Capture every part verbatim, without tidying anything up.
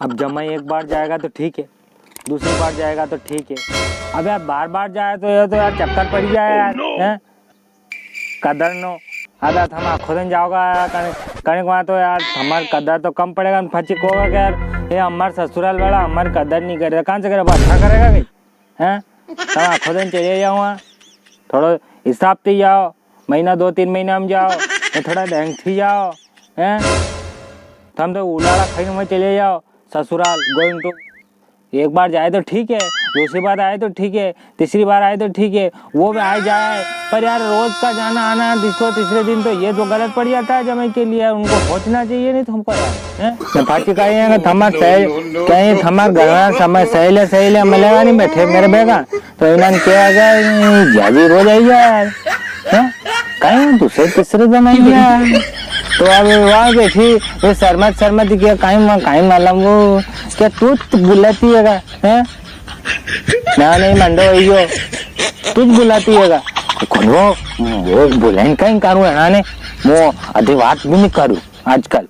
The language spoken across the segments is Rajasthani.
अब जमाई एक बार जाएगा तो ठीक है, दूसरी बार जाएगा तो ठीक है। अब यार बार बार जाए तो ये तो यार चक्कर पड़ जाए यार, हैं? कदर नो। अब यार थम आखो दिन जाओगा यार, कने, कने को तो यार हमार कदर तो कम पड़ेगा, फची को यार, ये हमार ससुराल वाला हमार कदर नहीं करे, कहाँ से करे, अच्छा करेगा कई? हैं? तम आखो दिन चले जाओ, हाँ। थोड़ो हिसाब थी जाओ, महीना दो तीन महीना में जाओ, ने थोड़ा ढंग थी जाओ, हैं? तम तो उलाड़ा खाई में चले जाओ, ससुराल, going to। एक बार जाए तो ठीक है, दूसरी बार आए तो ठीक है, तीसरी बार आए तो ठीक है, वो भी आ जाए, पर यार रोज का जाना आना, दूसरे तीसरे दिन तो ये तो गलत पड़ जाता है जमाई के लिए, उनको सोचना चाहिए नहीं तुमको यार, हैं? ने पाछी कही है कि थमार सहेल-, कहीं थमार घरवाला समय सहेले, सहेले मिलेगा नहीं बैठे मेरे बेगा, तो इन्होंने क्या अगर जाजी रोज आई है यार, हैं? कहीं दूसरे तीसरे जमाई गया। तो अब वहाँ बैठी, ये शर्मत शर्मत किया, कहीं म-, कहीं मालूम वो, क्या तू तो बुलाती है का, हैं? ना नहीं मंडो यो, तू तो बुलाती है का? कौन वो, वो बुलाइन कहीं करूँ है ना ने, वो आधी बात भी नहीं करूँ आजकल।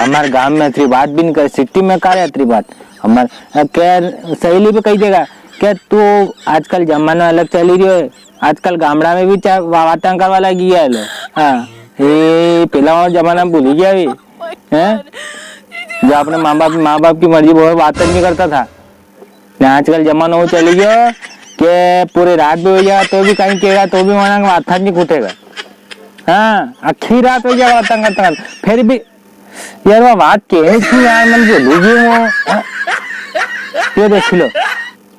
हमारे गांव में अतरी बात भी नहीं करे, सिटी में करे अतरी बात। हमार, अ, के सहेली भी कही देगा, के तू आजकल जमानो अलग चली रह्यो है, आजकल गामड़ा में भी चा-, वा-, वातां करवा लागी गया है लो। हाँ, ए, पेला वाला जमाना भूली गया भी, हैं? जो अपने माँ बाप, माँ बाप की मर्जी बोले बात नहीं करता था। ने आजकल जमानो वो चली गयो के पूरी रात भी हो जाए तो भी कहीं कहेगा तो भी वहां माथा नहीं उठेगा। हाँ, आखी रात हो जाए बात करता करता। फिर भी यार, वो बात कहनी थी यार, मन भूली गयो वो। हाँ? ये देख लो,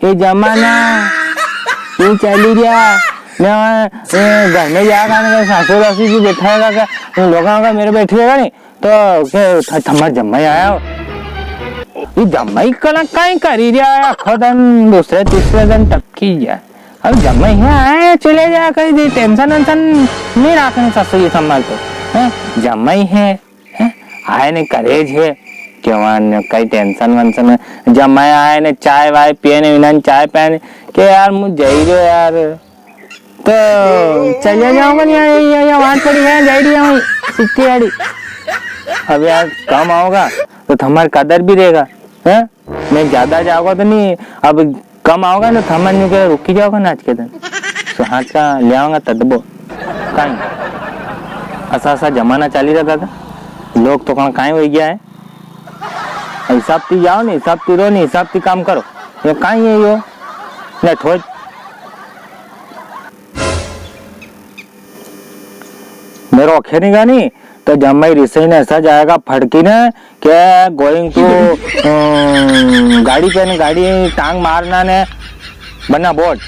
ये जमाना, ये चली गया। मैं, ए, घर में जाकर सासू सासू जी बैठा है, लोगों का मेरे बैठे है नहीं, तो के थ-, थमार जमाई आया हो। ये जमाई कला काई करी रिया है, आखो दन दूसरे तीसरे दन टपकी गया। अब जमाई है आया, चले जाया करी, टेंशन वेंशन नहीं रखने सासू जी संभाल तो। हैं? जमाई है, हैं? आए ने करे है, केवा ने कई टेंशन वेंशन है। जमाई आए ने चाय वाय पिए ने, इन्हें चाय पाए ने, के यार मुझे जाई रहो यार। तो चले जाओगे नहीं, यहाँ, यहाँ, यहाँ वाट पड़ी है, जाई रही है वहीं, सिक्की आड़ी। अब यार कम आओगा तो तुम्हारी कदर भी रहेगा, हैं? मैं ज्यादा जाओगा तो नहीं, अब कम आओगा ना, थमन न्यू के रुकी जाओगा ना आज के दिन। तो हाथ का ले आऊंगा तदबो। काई? असा असा जमाना चाली रहा दादा। लोग तो कहाँ काई हो गया है। हिसाब ती जाओ नी, हिसाब ती रो नी, हिसाब ती काम करो। यो काई है यो? ले ठोज। मेरो अखे नहीं गानी, तो जमाई रिसई ने ऐसा जाएगा फड़की ने, के going to, अम, गाड़ी पे ने गाड़ी टांग मारना ने बना बोर्ड,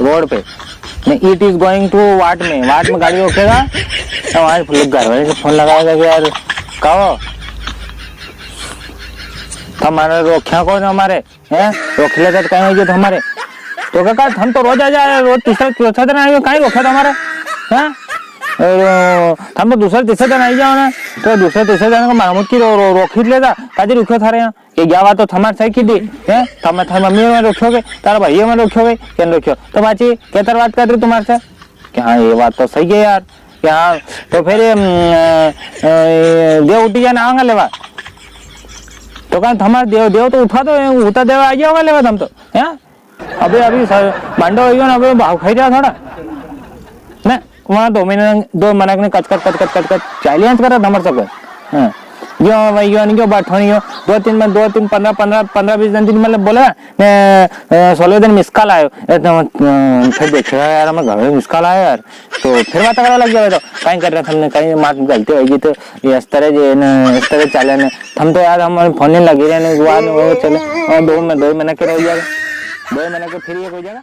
रोड पे। ने it is going to वाट में, वाट में गाड़ी रोकेगा, तो वहाँ से घर वाले से फोन लगाएगा कि यार, कहो, तमारे रोक्या कौन हमारे? हैं? रोक लेता तो कई हो गयो तो हमारे। तो काका, हम तो रोज आ जाए, रोज तीसरा, चौथा दिन आए, काई रोक्या था हमारे? हैं? और, हम तो दूसरा, तीसरा दिन आई जाओ ना, तो दूसरा, तीसरा दिन को मामूद की रो-, रो-, रोक ही लेता, काजी रुक्यो थारे यहाँ? ये या बात तो थमार सही की दी, हैं? थमा-, थारी मम्मी में रोक्यो के, तारा भाई में रोक्यो के, केन रोक्यो? तो बाची, केतर बात कर रही तुम्हारे से? कि हाँ, ये बात तो सही है यार। कि हाँ, तो फिर, अम, अ, अ, देव उठी जाने आवांगा लेवा। तो कहा, "थमार देव, देव तो उठा दो, उठा देवा आ गया होगा लेवा तम तो, हैं?" अबे अभी स-, मांडो हो गयो ना, अबे भाव खाई रहा थोड़ा। ना, वहाँ दो महीने, दो मनक ने कच कच, कच कच, कच कच, challenge करा थमार सब। हाँ। यो भाई, यो नहीं, यो बात होनी, यो दो तीन में, दो तीन, पन्द्रह, पन्द्रह, पन्द्रह बीस दिन, दिन मतलब बोले, ने, अ, सोलह दिन miss call आयो। ए, तो, अ, फिर देखेगा यार, हमें घर में miss call आयो यार। तो फिर बात करवा लग जावे तो, "काई कर रहे थे हमने, काई मार गलती होगी तो ये इस तरह जे ने, इस तरह चाले ने। हम तो यार, हम फोन नहीं लगी रहे ने, हुआ ने, वो चले। और दो में, दो महीने के रह जाएगा। दो महीने के फिर ये हो जाएगा।"